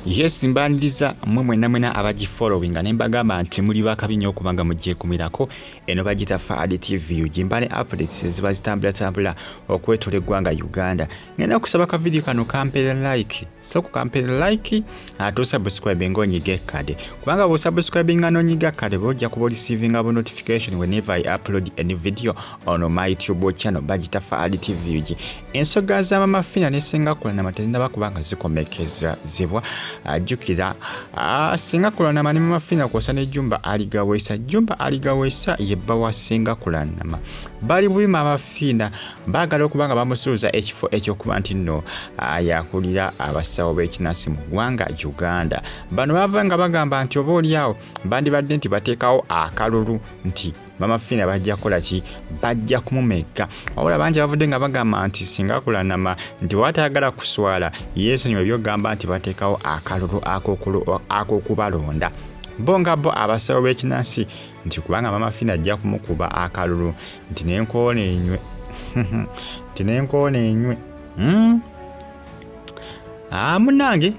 Yes, mbaniriza mmwe mwenna mwena abagifollowinga ne mbagamba nti muli bakabi nnyo okuba nga mugyekumirako. Eno bagiyita Fahad TV UG, mba ne updates eziba zitambulatambula okwetola eggwanga Uganda. Ngenda kusaba ka video kano kampeere like, sooka kampeere like ate osubscribe ng'onyiga ekkade, kubanga bw'osubscribinga n'onyiga kkade ojja kuba oreceiving bu notification whenever I upload any video on my YouTube channel bagiyita Fahad TV UG. Ensonga za Mama Fina ne Ssenga Kulanama tezinnaba kuba nga zikomekezebwa. Jjukira Ssenga Kulanama ne Mama Fina kw'ossa ne Jumba Aligaweesa. Jumba Aligaweesa ye bba wa Ssenga Kulanama. Bali bubi Mama Fina, baagala okuba nga bamusuuza ekifo eky'okuba nti nno yakulira abasawo b'ekinansi mu ggwanga Uganda. Bano bava nga bagamba nti oba oliawo bandibadde nti bateekawo akalulu nti Mama Fina bajja kukola ki, bajja kumumegga. Wabula bangi bavudde nga bagamba nti singa Kulanama nti bw'aba tayagala kuswala yeesonyiwe by'ogamba nti bateekawo akalulu ak'okubalonda bo nga bo abasawo b'ekinansi, nti kubanga Mama Fina ajja kumukuba akalulu nti n'enkoona enywe nti n'enkoona enywe. Munnange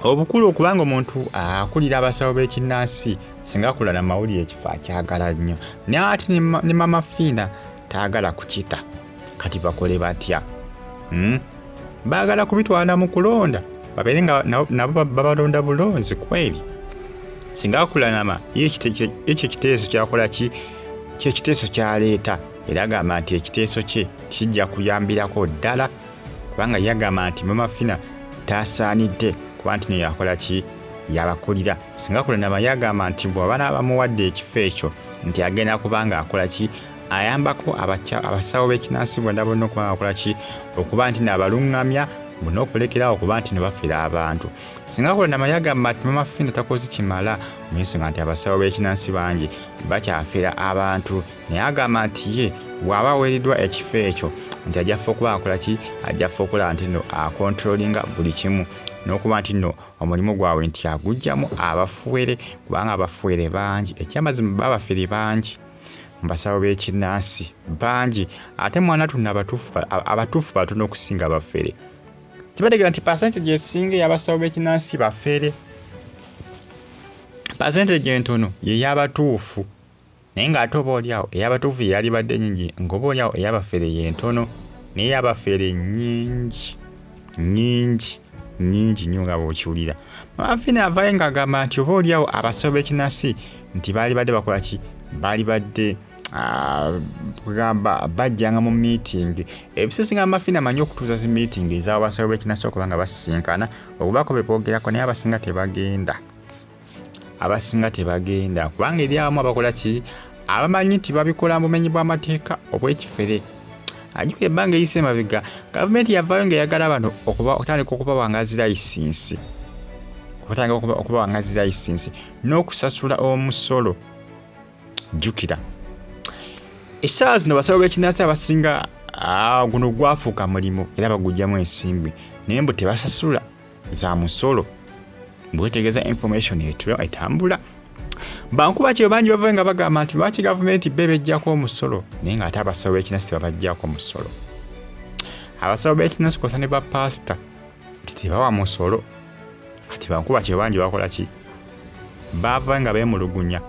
obukulu okubanga omuntu akulira abasawo b'ekinnansi singa Kulanama mawulire ekifo akyagala nnyo, naye ate ne Mama Fina taagala kukita. Kati bakole batya? Baagala kubitwala mu kulonda babeere nga nabo babalonda bulonzi kweri. Singa Kulanama ye ekyo ekiteeso kyakola ki, kyekiteeso kyaleeta, era agamba nti ekiteeso kye kijja kuyambirako ddala, kubanga yagamba nti Mama Fina tasaanidde kuba nti naye yakola ki, yabakulira. Singa Kulanama yagamba nti bw'aba n'abamuwadde ekifo ekyo nti agenda kuba ng'akola ki, ayambako abasawo b'ekinansi bonna bonna okuba ng'akola ki, okuba nti n'abalungamya bonna okulekerawo okuba nti ne bafera abantu. Singa Kulanama yagamba nti Mama Fina takoze kimala mu nsonga nti abasawo b'ekinansi bangi bakyafera abantu, naye agamba nti ye bw'aba aweereddwa ekifo ekyo nti ajja ffe okuba akola ki, ajja ffe okulaba nti nno akontrolinga buli kimu n'okuba nti nno omulimu gwabwe nti aguggyamu abafuwere, kubanga abafuwere bangi. Ekyamazima babafere bangi mu basawo b'ekinnansi bangi, ate mwana tunno abatuufu batono okusinga abafere. Kibategeera nti percentage esinga ey'abasawo b'ekinnansi bafere, percentage entono ye y'abatuufu, naye ng'ate oba oliawo ey'abatuufu ye yalibadde nnyingi, ng'oba oliawo ey'abafere ye ntono, naye ey'abafere nnyingi nnyingi nnyingi nnyo nga bw'okiwulira. Mama Fina avaayo ng'agamba nti oba oliawo abasawo b'ekinnansi nti baali badde bakola ki, baali badde kugamba bajjanga mu meeting. Ebiseera Mama Fina amanyi okutuuza zi meeting ez'abasawo b'ekinnansi okuba nga basisinkana okubaako be boogerako, naye abasinga tebagenda. Abasinga tebagenda kubanga eri abamu abakola ki, abamanyi nti babikola mu bumenyi bw'amateeka obw'ekifere. Ajjukira ebbanga eriyise emabega gavumenti yavaayo ng'eyagala bano okutandika okubawanga zi layisinsi, okutandika okubawanga zi layisinsi n'okusasula omusolo. Jjukira essaawa zino basawo b'ekinnansi abasinga guno gwafuuka mulimu era baguggyamu ensimbi, naye mbu tebasasula za musolo. Bwetegeeza information etambula. Bankuba kyeyo bangi bavayo nga bagamba nti lwaki gavumenti be bejjako omusolo, naye ng'ate abasawo b'ekinnansi tebabajjako musolo. Abasawo b'ekinnansi kw'ossa ne bapaasita nti tebawa musolo. Kati bankuba kyeyo bangi bakola ki, baava nga beemulugunya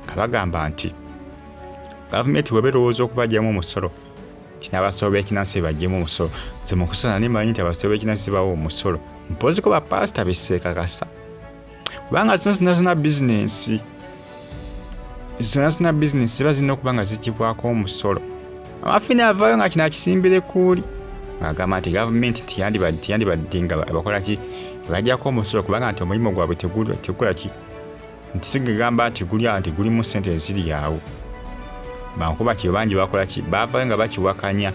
nga bagamba nti gavumenti bw'eba erowooza okubajjamu omusolo nti n'abasawo b'ekinnansi bebaggyemu omusolo. Nze mu kusooka nali mmanyi nti abasawo b'ekinnansi bawa omusolo, mpozzi ko bapaasita besseekakasa, kubanga zino zonna zonna bizinensi, zonna zonna bizinensi ziba zirina okuba nga ziggyibwako omusolo. Mama Fina avaayo nga kino akisimbire kuuli ng'agamba nti gavumenti teyandibadde nga bakola ki, ebaggyako omusolo, kubanga nti omulimu gwabwe tegukola ki, nti si gegamba nti guli awo nti gulimu ssente eziri awo. Bankuba kyeyo bangi bakola ki, baavaayo nga bakiwakanya.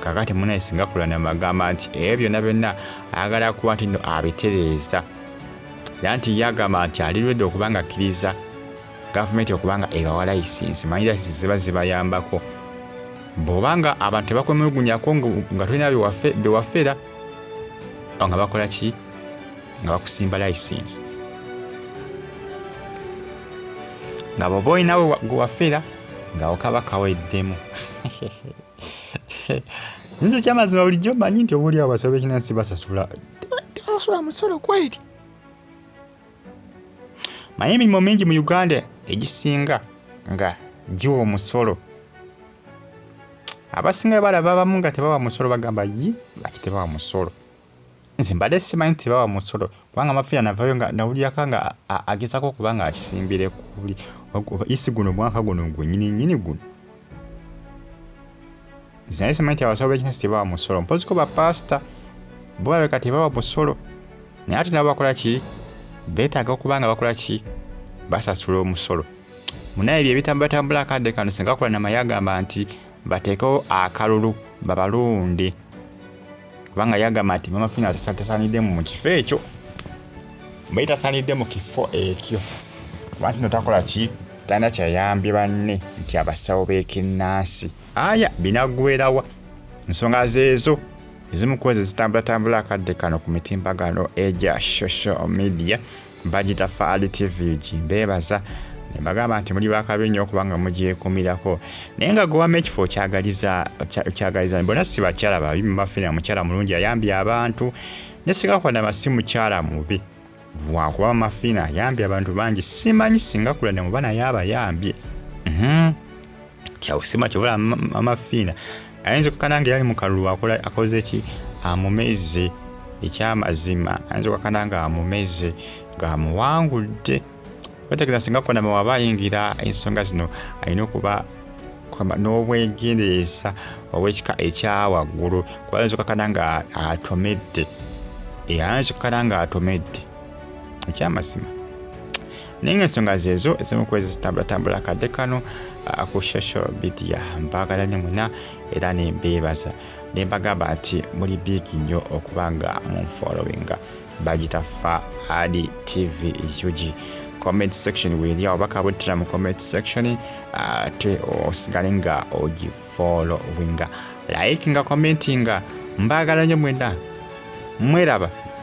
Kaakati munnaye singa Kulanama agamba nti ebyo byonna byonna ayagala kuba nti nno abitereeza, era nti ye agamba nti ali ready okuba nga akkiriza gavumenti okuba nga ebawa layisinsi. Manyi layisinsi ziba zibayambako bw'oba nga abantu tebakwemulugunyako nga tolina bewafera nga bakola ki, nga bakusimba layisinsi, nga bw'oba olina gwe wafera nga okaba kaweddemu. Nze kyamazima bulijjo mmanyi nti oba oliawo abasawo b'ekinnansi basasula, Tebasasula musolo kweri. Manyi emirimu mingi mu Uganda egisinga nga giwa omusolo. Abasinga balaba abamu nga tebawa musolo bagamba yi lwaki tebawa musolo. Nze mbadde simanyi nti tebawa musolo kubanga Mafia navayo nga nawulirako nga agezaako okuba nga akisimbira ekkuuli isi guno omwaka guno gwennyini nnyini guno. Nze naye simanyi nti abasawo b'ekinasi tebawa musolo. Mpoziko bapaasita bo balabika tebawa musolo. Naye ate nabo bakola ki? Beetaaga okuba nga bakola ki? Basasula omusolo. Munaye ebyo ebitambulatambula akadde kano singa Kulanama yagamba nti bateekewo akalulu babalonde kubanga yagamba nti Mama Fina tasaanidde mu kifo ekyo mbaye tasaanidde mu kifo ekyo kuba nti no takola ki talina kyayambye banne nti abasawo b'ekinnansi aya binaggwerawa nsonga zeezo ezimu ku ezo zitambulatambula akadde kano ku mitimbagano egya social media bagita Faali TV mbeebaza ne bagamba nti muli bakabi nnyo okubanga mugyekumirako naye nga gwewama ekifo okyagaliza okyagaliza bona si bakyala babi mumafina mukyala mulungi ayambye abantu ne singa Kulanama si mukyala mubi lwakuba Mama Fina ayambye abantu bangi simanyi singa Kulanama oba naye abayambye kyawusima kyobola Mama Fina ayinza okukakana nga yali mu kalulu akola akoze ki amumeze ekyamazima ayinza okukakana nga amumeze ng'amuwangudde bategeeza singa Kulanama waba ayingira ensonga zino alina okuba n'obwegendereza obw'ekika ekya waggulu kuba ayinza okukakana nga atomedde ayinza okukakana nga atomedde ekyamazima naye nga ensonga zeezo ezimu ku ezo zitambulatambula akadde kano ku social media. Mbaagala nnyo mwena era ne mbeebaza ne mbagamba nti muli biigi nnyo okuba nga munfollowinga. Bagita Faali TV UG. Comment section weeri awo bakabuttira mu comment section ate osigale nga ogifollowinga, like nga commentinga. Mbaagala nnyo mwena mweraba.